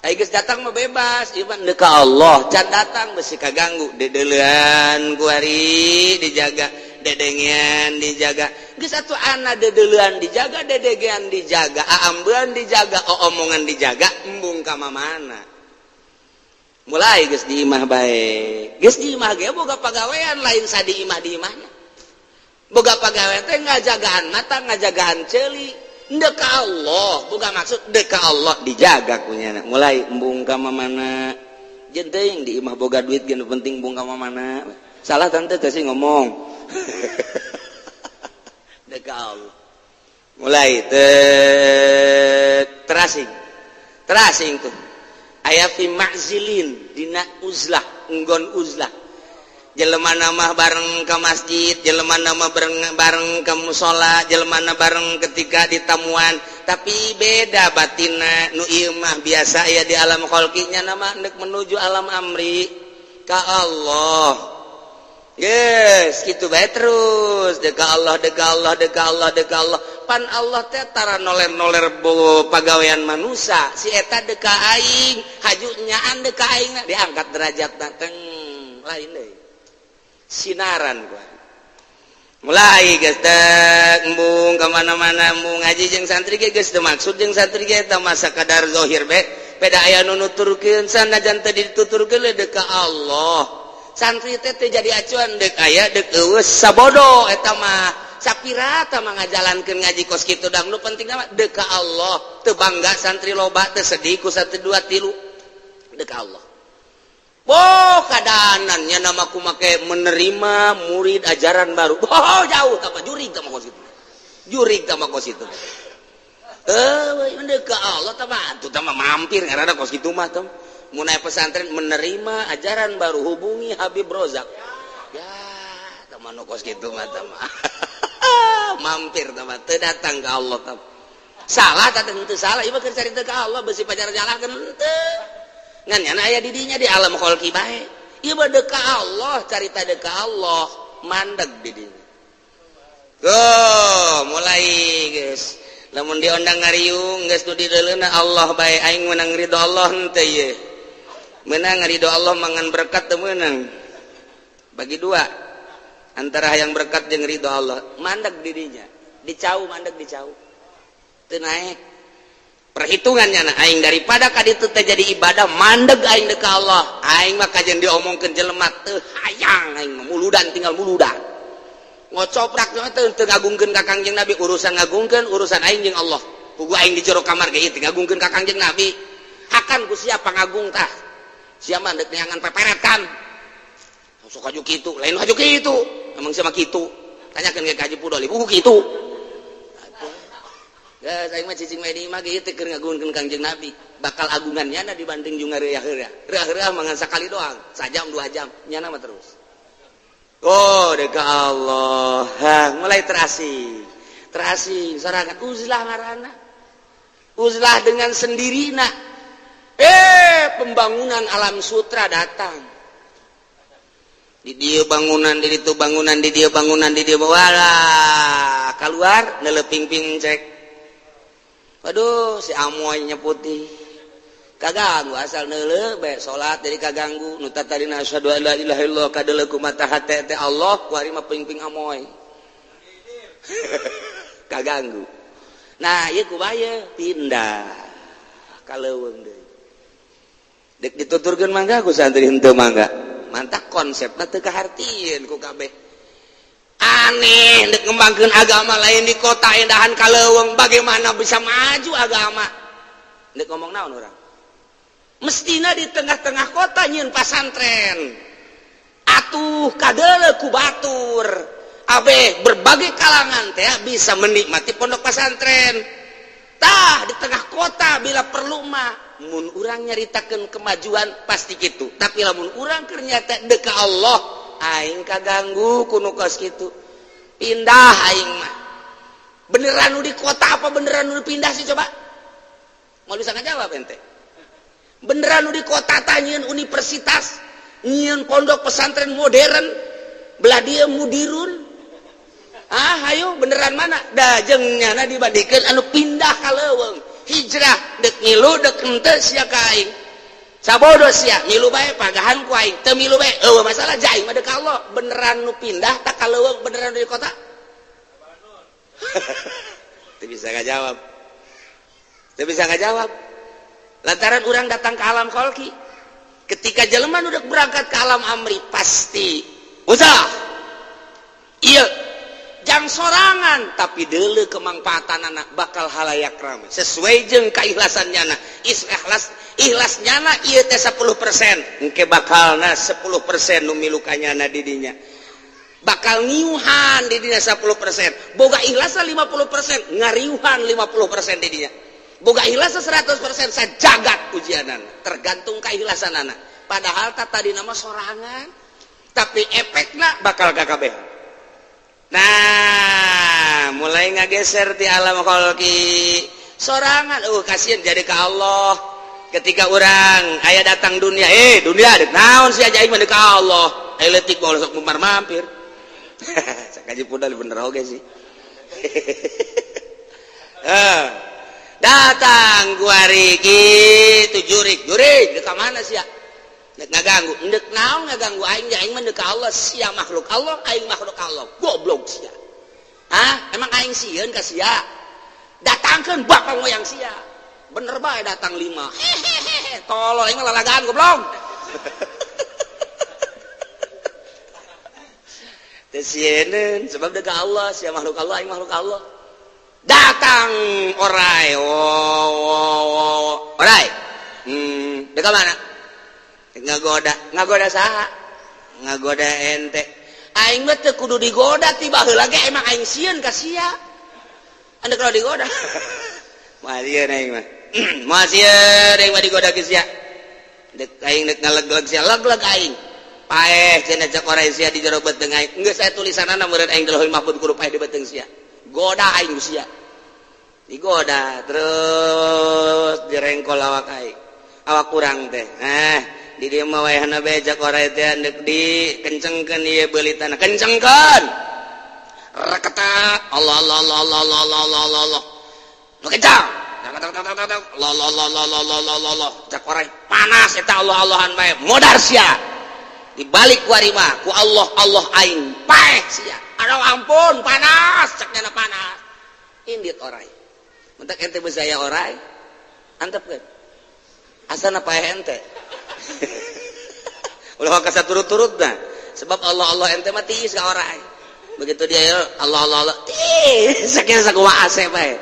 Ai geus datang mah bebas. Ieu mah deka Allah can datang, besi kaganggu. Dedelean kuari dijaga, dedengean dijaga. Geus atuh ana dedelean dijaga, dedegean dijaga, aambean dijaga, omongan dijaga, embung ka mamana. Mulai geus di imah bae, geus di imah ge boga pagawean lain sadi imah. Di imahna boga pagawean teh ngajagaan mata, ngajagaan ceuli. Deka Allah, boga maksud deka Allah dijaga kunyana. Mulai embung ka mamana. Jeung teuing di imah boga duit ge nu penting embung ka mana. Salah tante teh sih ngomong. Dek Allah. Mulai te terasing. Terasing tuh. Aya fi ma'zilin dina uzlah, nggon uzlah. Jelema nama bareng ke masjid, jelema nama bareng bareng ke musola, jelema bareng ketika ditamuan, tapi beda batina. Nu ieu mah biasa ya di alam kholqinya, nama ndek menuju alam amri ka Allah. Yes, gitu bae terus dek Allah, dek Allah, dek Allah, dek Allah. Pan Allah teh tara noler-noler bo pagawean manusia. Si eta dek aing, haju nyaan dek aing, diangkat derajat teng lain deui. Sinaran gua. Mulai geus teh embung ka mana-mana, embung ngaji jeung santri ge geus teu maksud jeung santri ge eta masa kadar zahir be. Beda aya nu nuturkeun, sanajan teu dituturkeun dek ka Allah. Santri teh teu jadi acuan, dek aya dek eueuh sabodo eta mah. Sapirata mah ngajalankeun ngaji kos kitu dang, nu penting mah dek ka Allah. Teu bangga santri loba, teu sedih ku satu dua tilu, dek ka Allah. Boh, kadanannya nama ku make menerima murid ajaran baru. Oh, jauh tambah jurig tambah kos itu. Jurig tambah kos itu. Eh, dek ka Allah tambah atuh tambah mampir karena kos kitu mah tem. Mun aya pesantren menerima ajaran baru, hubungi Habib Rozak. Ya, teman kos kitu mah tambah. Mampir tambah teu datang ke Allah tam. Salah tah teu salah, ieu mah keur carita ka Allah besi pacar nyalahkeun henteu. Ngan nyana aya di dinya di alam kholqi bae. Ieu mah deuk ka Allah, carita deuk ka Allah, mandeg di dinya. Tuh, mulai geus. Lamun diondang ngariung geus nu dideuleuna Allah bae, aing menang ridho Allah henteu ieu. Menang ridho Allah mangan berkat teu meunang. Bagi dua antara yang berkat jeung ridho Allah, mandeg di dinya. Dicau mandeg dicau. Teu naek. Perhitungannya nah aing daripada ka ditu teh jadi ibadah mandeg aing deuk ka Allah. Aing mah kajian diomongkeun jelema teu hayang aing mah muludan, tinggal muludan. Ngocoprak teh teu ngagungkeun ka Kangjeng Nabi, urusan ngagungkeun urusan aing jeung Allah. Pugu aing di jero kamar ge teu ngagungkeun ka Kangjeng Nabi. Hakan ku siapa ngagung tah? Siapa dek neangan peperet kan? Sok haju kitu, lain haju kitu. Emang siapa kitu? Tanyakeun ke Haji Pudoli, pugu kitu. Ya, saya mah cicing mah di imah ge teu keur ngagungkeun Kangjeng Nabi. Bakal agungan nyana dibanding jeung ngareuyah-reuyah. Reuyah-reuyah mangan sakali doang, sajam 2 jam, nyana mah terus. Oh, dek Allah. Ha, mulai terasing. Terasing sorangan uzlah ngaranna. Uzlah dengan sendirina. Eh, pembangunan alam sutra datang. Di dia bangunan, di itu bangunan, di dia bangunan, di dia wala keluar neleping cek. Waduh, si amoynya putih. Kaganggu asal neuleuh bae salat jadi kaganggu. Nu tadina asyhadu an la ilaha illallah kadeuleuh ku mata hate teh Allah, ku ari mah ping-ping amoy. Kaganggu. Nah, ieu ku bae pindah ka leuweung deui. Dek dituturkeun mangga ku santri henteu mangga. Mantak konsepna teu kahartieun ku kabeh. Aneh dek ngembangkeun agama lain di kota indahan ka leuweung, bagaimana bisa maju agama? Dek ngomong naon urang? Mestina di tengah-tengah kota nyieun pasantren. Atuh kadeuleu ku batur. Abe berbagai kalangan teh bisa menikmati pondok pesantren. Tah di tengah kota bila perlu mah mun urang nyaritakeun kemajuan pasti gitu. Tapi lamun urang keur nyata dek ka Allah, aing kaganggu ku nu kos kitu. Pindah aing mah. Beneran nu di kota apa beneran nu pindah sih coba? Mau bisa ngajawab ente? Beneran nu di kota tah nyieun universitas, nyieun pondok pesantren modern, belah dia mudirun. Ah, ayo beneran mana? Da jeung nyana dibandingkeun anu pindah ka leuweung. Hijrah dek milu dek henteu sia ka aing. Sabodo sia milu bae pagahan ku aing, teu milu bae eueuh masalah ja aing mah deuk Allah. Beneran nu pindah tak ka leuweung beneran di kota? Teu bisa ngajawab. Teu bisa ngajawab. Lantaran orang datang ke alam kholki. Ketika jelema udah berangkat ke alam amri pasti usah. Iya, jang Datang sorangan tapi deuleu kemangfaatan anak bakal halayak ramai sesuai jeung keikhlasan nyana. Ikhlas ikhlas nyana ieu teh 10%, engke bakalna 10% nu milu ka nyana di dinya, bakal ngiuhan di dinya 10%. Boga ikhlas 50%, ngariuhan 50% di dinya. Boga ikhlas 100%, sajagat ujianan, tergantung keikhlasan anak. Padahal tak tadi nama sorangan, tapi efekna bakal KKB. Nah, mulai ngageser di alam kholqi sorangan, kasihan jadi ke Allah. Ketika orang aya datang dunia, eh dunia dek naon sih aja, aing mah ka Allah. Eh, leutik mau sok mumar mampir. Kaji pudal bener oge sih. Eh, datang kuari gitu jurik jurik, dek mana sih ya? Dek ngaganggu, dek naon ngaganggu aing? Aing mah ka Allah, sia makhluk Allah, aing makhluk Allah, goblok sia. Hah, emang aing sieun ka sia? Datangkeun bapak moyang sia. Bener bae datang lima. Hehehe, tolol, aing mah lalagaan, goblok. Teu sieun sebab dek Allah, sia makhluk Allah, aing makhluk Allah. Datang orai, oh, oh, oh. Orai. Dek mana? Ngagoda, ngagoda saha? Ngagoda ente. Aing mah teu kudu digoda ti baheula ge, emang aing sieun ka sia. Anda kalau digoda. Moal sieun aing mah. Moal sieun aing mah digoda ke sia. Dek aing dek ngaleg-leg sia, leg-leg aing. Paeh cenah cek orai sia di jero beuteung aing. Geus aya tulisanana meureun aing di Lauhul Mahfuz kudu paeh di beuteung sia. Goda aing sia. Digoda terus direngkol awak aing. Awak kurang teh. Eh, di dieu mah wayahna bae cek orai teh deuk dikencengkeun ieu beulitana. Kencengkeun. Reketak Allah Allah Allah Allah Allah Allah Allah Allah Allah. Nu kencang. Allah Allah Allah Allah Allah Allah Allah Allah. Cek orai panas eta Allah Allahan bae. Modar sia. Dibalik ku ari mah ku Allah Allah aing paeh sia. Aduh ampun panas, cek nyana panas. Indit orai. Mentak ente bezaya orai. Antepkeun. Asana paeh ente. Ulah kasa turut-turut nah. Sebab Allah Allah ente mah tiis ka orai. Begitu dia ya Allah Allah Allah tiis sakieu sakumaha ase bae.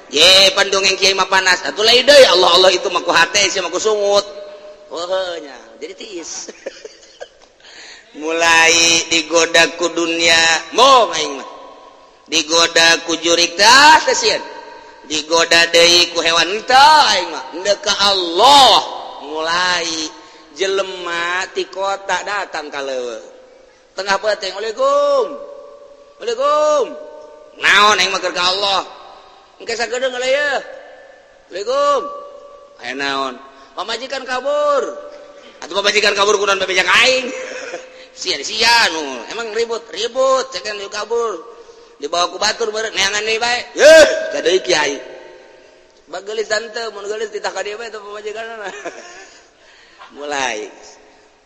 Ye pandongeng kiai mah panas. Atuh lain deui Allah Allah itu mah ku hate sia mah ku sungut. Wah nya, jadi tiis. Mulai digoda ku dunia, mau aing mah. Digoda ku jurik tah teh sieun. Digoda deui ku hewan teh aing mah. Endek ka Allah mulai jelema ti kota datang ka leuweung. Tengah peuting, "Waalaikum. Waalaikum." Naon, aing mah keur ka Allah. Engke sakedeung heula ye. Waalaikum. Aya naon? Pamajikan kabur. Atuh pamajikan kabur kunaon bebeja ka aing? Sia sia nu. Emang ribut, ribut, cekan yuk kabur. Dibawa ku batur beureut neangan deui bae. Yeuh, ka deui kiai. Bagelis tante, mun geulis titah ka dieu bae teh pamajikanna. Mulai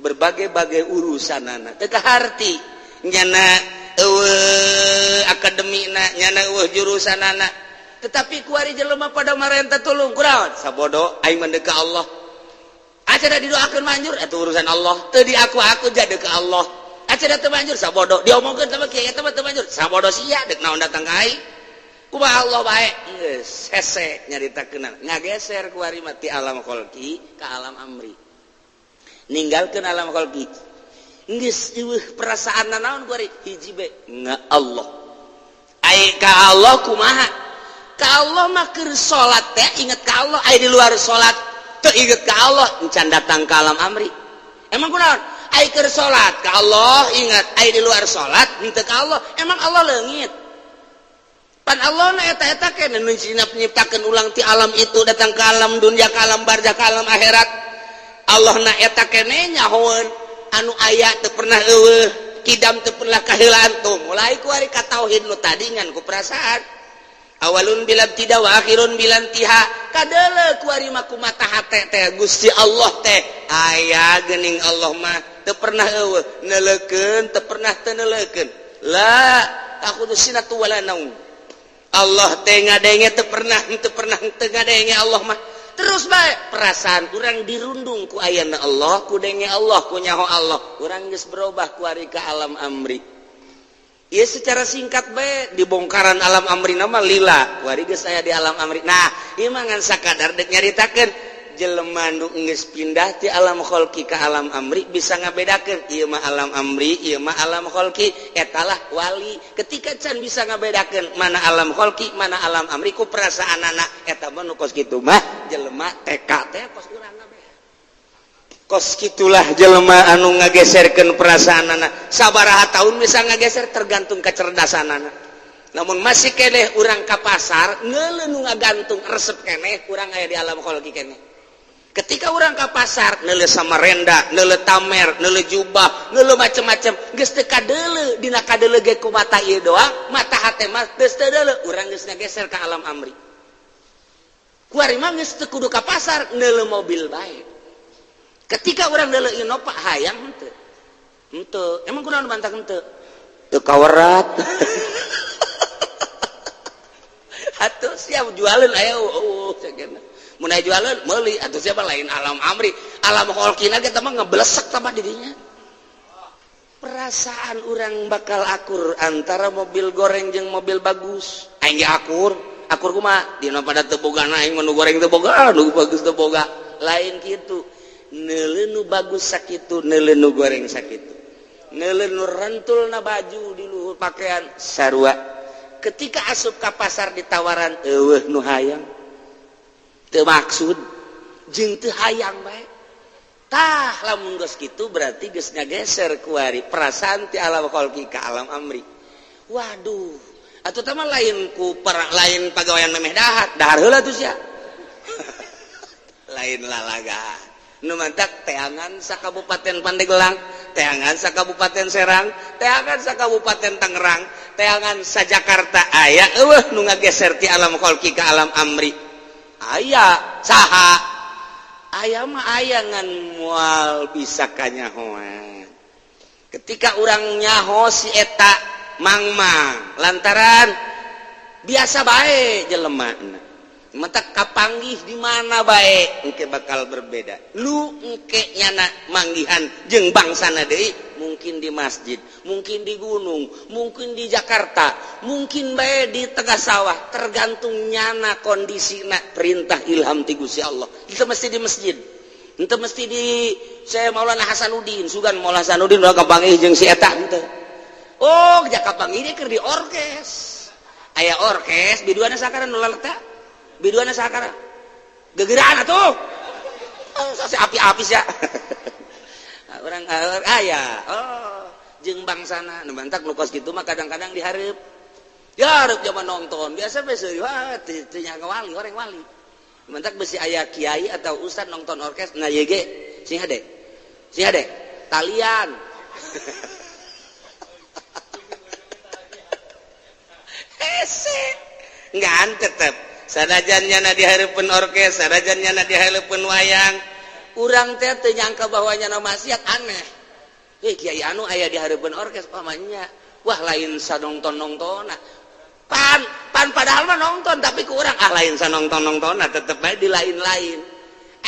berbagai-bagai urusan anak teu kaharti nyana, eueuh akademina nyana, eueuh jurusan anak, tetapi kuari jelema pada marenta tulung kunaon sabodo aing mah ka Allah. Acara didoakeun manjur eta urusan Allah, teu di aku jadi ka Allah. Acara teu manjur sabodo, diomongkeun sama kiai eta mah teu manjur sabodo sia, deuk naon datang ka aing, kumaha Allah bae. Geus hese nyaritakeun, ngageser kuari mah ti alam kholqi ka alam amri, ninggalkeun alam kholqi, geus eueuh perasaan naon kuari, hiji be nga Allah. Ai ka Allah kumaha? Ka Allah mah keur salat teh inget ka Allah, ai di luar salat teu inget ka Allah, encan datang ka alam amri. Emang kunaon? Ai keur salat ka Allah inget, ai di luar salat henteu ka Allah. Emang Allah leungit? Pan Allah na eta-eta keneh nu nyiptakeun ulang ti alam itu datang ke alam dunia, ke alam barzah, ke alam akhirat. Allah na eta keneh nyahoeun anu aya teu pernah eueuh, kidam teu pernah kaheulaan. Tuh mulai ku ari ka tauhid nu tadi ngan ku perasaan, awalun bila tidak wa akhirun bila intiha. Kadeuleu ku ari mah ku mata hate teh Gusti Allah teh aya geuning. Allah mah teu pernah eueuh, neuleukeun teu pernah teu neuleukeun, la ta'khudzuhu sinatu wala naum. Allah teh ngadenge teu pernah teu pernah teu ngadenge. Allah mah terus bae perasaan urang dirundung ku ayana Allah, ku denge Allah, ku nyaho Allah. Urang geus berubah ku ari ka alam amri. Ieu secara singkat bae dibongkaran alam amri nama lila kuari geus aya di alam amri. Nah, ieu mah ngan sakadar dek nyaritakeun jelema nu geus pindah ti alam kholqi ka alam amri bisa ngabedakeun ieu mah alam amri, ieu mah alam kholqi, etalah wali. Ketika can bisa ngabedakeun mana alam kholqi, mana alam amri ku perasaanana, eta mah nu kos kitu mah jelema TK teh kos urang kabeh. Kos kitulah jelema anu ngageserkeun perasaanana. Sabaraha tahun bisa ngageser tergantung kecerdasanana. Namun masih keneh urang ka pasar ngeuleuh nu ngagantung resep keneh urang aya di alam kholqi keneh. Ketika urang ka pasar neuleuh samarenda, neuleuh tamer, neuleuh jubah, neuleuh macem-macem, geus teu kadeuleu dina kadeuleu ge ku mata ieu doang, mata hate mah geus teu deuleu, urang geus ngageser ka alam amri. Kuari mah geus teu kudu ka pasar, neuleuh mobil bae. Ketika urang neuleuh Innova hayang henteu. Henteu, emang kunaon bantah henteu? Teu kawerat. Atuh siap jualeun aya eueuh cenah. Mun aya jualeun meuli atuh siapa lain alam amri, alam kholqina ge mah ngeblesek tambah didinya. Perasaan urang bakal akur antara mobil goreng jeung mobil bagus. Aing ge akur, akur kumaha? Dina pada teu boga aing mah nu goreng teu boga, nu bagus teu boga. Lain kitu. Neuleuh nu bagus sakitu, neuleuh nu goreng sakitu. Neuleuh nu rentulna baju di luhur pakaian sarua. Ketika asup ka pasar ditawaran eueuh nu hayang. Teu maksud jeung teu hayang bae. Tah lamun geus kitu berarti geus ngageser kuari perasaan ti alam kholqi ka alam amri. Waduh, atuh teh mah lain ku lain pagawean memeh dahar, dahar heula tuh sia. Lain lalaga. Nu mantak teangan sa Kabupaten Pandeglang, teangan sa Kabupaten Serang, teangan sa Kabupaten Tangerang, teangan sa Jakarta aya eueuh nu ngageser ti alam kholqi ka alam amri. Aya saha? Aya mah aya ngan moal bisa kanyahoan. Ketika urang nyaho si eta mangmang lantaran biasa bae jelema. Mentak kapanggih di mana bae engke bakal berbeda. Lu engke nyana manggihan jeung bangsana deui, mungkin di masjid, mungkin di gunung, mungkin di Jakarta, mungkin bae di tengah sawah, tergantung nyana kondisina perintah ilham ti Gusti Allah. Itu mesti di masjid. Itu mesti di saya Maulana Hasanuddin, sugan Maulana Hasanuddin udah kapanggih jeung si eta henteu. Oh, kapanggih dia keur di orkes. Aya orkes biduana sakaran nu laleta. Biduana sakara gegeraan atuh. Oh, api-api sia. Orang aya. Oh, jeung bangsana nu mantak nu kos kitu mah kadang-kadang dihareup. Ya hareup zaman nonton, biasa we seuri wah teu nya wali, orang wali. Mantak besi aya kiai atau ustad nonton orkes, nah ieu ge sing hade. Sing hade talian. Hese. Ngan tetep sanajan nyana dihareupeun orkes, sanajan nyana dihareupeun wayang, urang teh teu nyangka bahwa nyana maksiat aneh. Heh kiai anu aya dihareupeun orkes pamanya. Wah lain sanongton-nongtona. Pan pan padahal mah nonton tapi ku urang ah lain sanongton-nongtona tetep bae di lain-lain.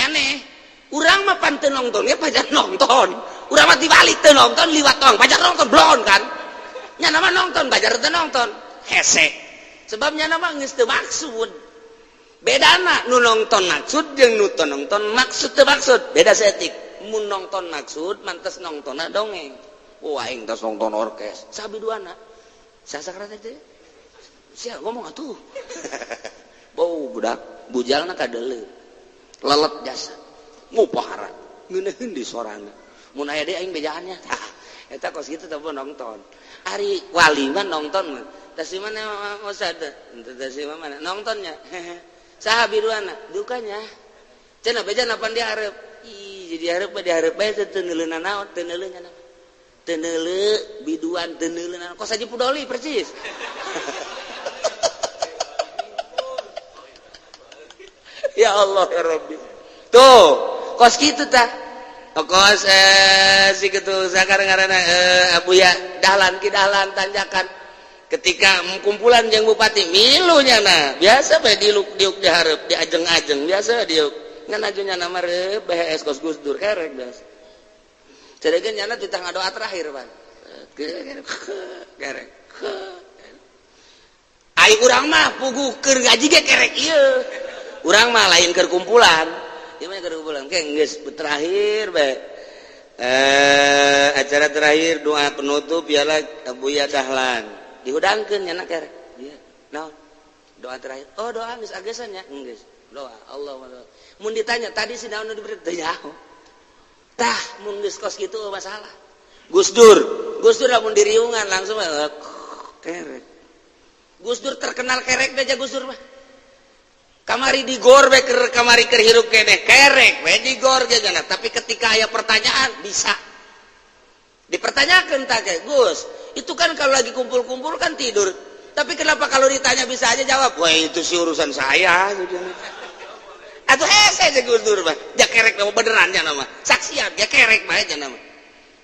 Aneh. Urang mah pan teu nonton ge pajar nonton. Urang mah dibalik teu nonton liwat tong pajar nonton blon kan. Nyana mah nonton pajar teu nonton. Hese. Sebab nyana mah geus teu maksud. Bedana nu nonton maksud jeung nu teu nonton maksud teu maksud beda seetik. Mun nonton maksud mantes nontonna dongeng. Wah aing tos nonton orkes sabi duana sasakra teh sia ngomong atuh. Bau budak bujalna kadeuleu lelet jasa ngupahara ngeunaheun di sorana mun aya deui aing bejaannya. Tah eta kos kitu teh nonton. Ari wali mah nonton tah si mana ustad teh si mana nontonnya. Saha biruana dukanya cenah beja napan dihareup. Ih jadi hareup mah dihareup bae teu neuleuna naon, teu neuleuh nya teu neuleuh biduan teu neuleuh naon kos Haji Pudoli persis. Ya Allah ya Rabbi. Tuh kos kitu tah. Kos si kitu sakarang ngaranna Abuya Dahlan ki Dahlan tanjakan. Ketika kumpulan jeung bupati milu nyana biasa bae diluk diuk dihareup diajeng-ajeng biasa diuk ngan aju nyana mah reup BHS kos Gus Dur kerek biasa. Ceregeun nyana titah ngadoa terakhir pan. Kerek. Ai urang mah puguh keur ngaji ge kerek ieu. Urang mah lain keur kumpulan. Ieu mah keur kumpulan. Ke geus terakhir bae. Acara terakhir doa penutup ialah Buya Dahlan. Dihudangkeun nya kerek. Iya. Naon? Doa terakhir. Oh, doa geus agesan nya? Geus. Doa Allah. Mun ditanya tadi si naon nu diberi teu nyaho. Tah, mun geus kos kitu masalah. Gus Dur, Gus Dur lamun diriungan langsung kerek. Gus Dur terkenal kerek aja Gus Dur mah. Kamari di gor we keur kamari keur hirup keneh kerek we di gor ge. Tapi ketika aya pertanyaan bisa dipertanyakan tak kayak Gus itu kan kalau lagi kumpul-kumpul kan tidur, tapi kenapa kalau ditanya bisa aja jawab? Wah, itu sih urusan saya atau hese aja. Gus Dur mah ja kerek nama beneran nya nama saksian ya kerek bae nya nama.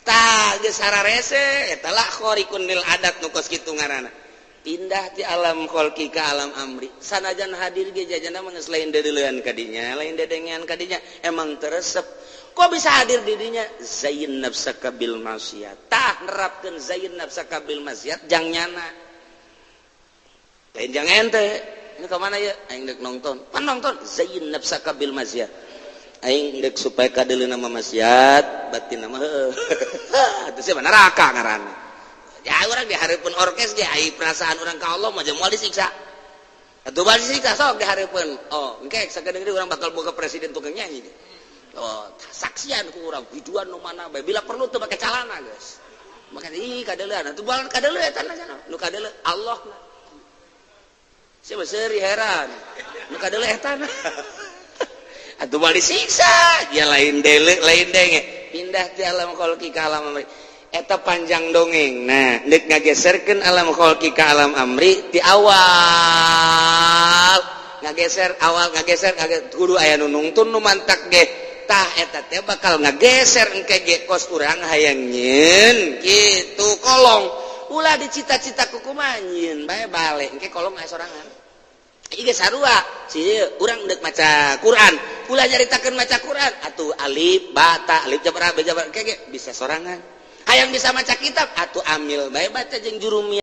Tah, geus hararese eta lah khariqun lil adat nu kos kitu ngaranna pindah ti alam kholqi ke alam amri. Sanajan hadir ge jajana mah geus lain dedeuleun kadinya, lain dedengean kadinya, emang teresep. Kok bisa hadir di dinya? Zayin nafsaka bil maksiat. Tah, nerapkeun zayin nafsaka bil maksiat jang nyana, lain jang ente. Ini kemana ya? Aing dek nonton pan nonton. Zayin nafsaka bil maksiat. Aing dek supaya kadeuleun nama maksiat, batin nama heuh itu sih neraka ngaranna. Ya orang di hareupeun orkes ge ai perasaan orang ka Allah mah moal disiksa atuh, bal disiksa sok di hareupeun. Oh, engke sakedeung deui urang bakal boga presiden tukang nyanyi. Oh, saksian ku urang biduan nu mana bae, bila perlu tuh pakai calana geus. Maka ih kadeuleun atuh, bal kadeuleun eta nu kadeuleun Allah. Siapa seuri heran nu kadeuleun eta atuh moal disiksa ya, lain dele lain denge. Pindah di alam kholqi ka alam amri eta panjang dongeng. Nah, dek ngageserkeun alam kholqi ka alam amri di awal ngageser, awal ngageser, ngageser kudu aya nu nungtun nu mantak ge. Tah, eta teh bakal ngageser engke ge kos urang hayang nyieun kitu kolong. Ulah dicita-cita ku kumaha nyieun bae, balik engke kolong aya sorangan. Ieu sarua si urang dek maca Quran, ulah nyaritakeun maca Quran atuh alif ba ta, alif jabar ba jabar, engke ge bisa sorangan. Hayang bisa maca kitab atuh amil bae baca jeung jurumiyah.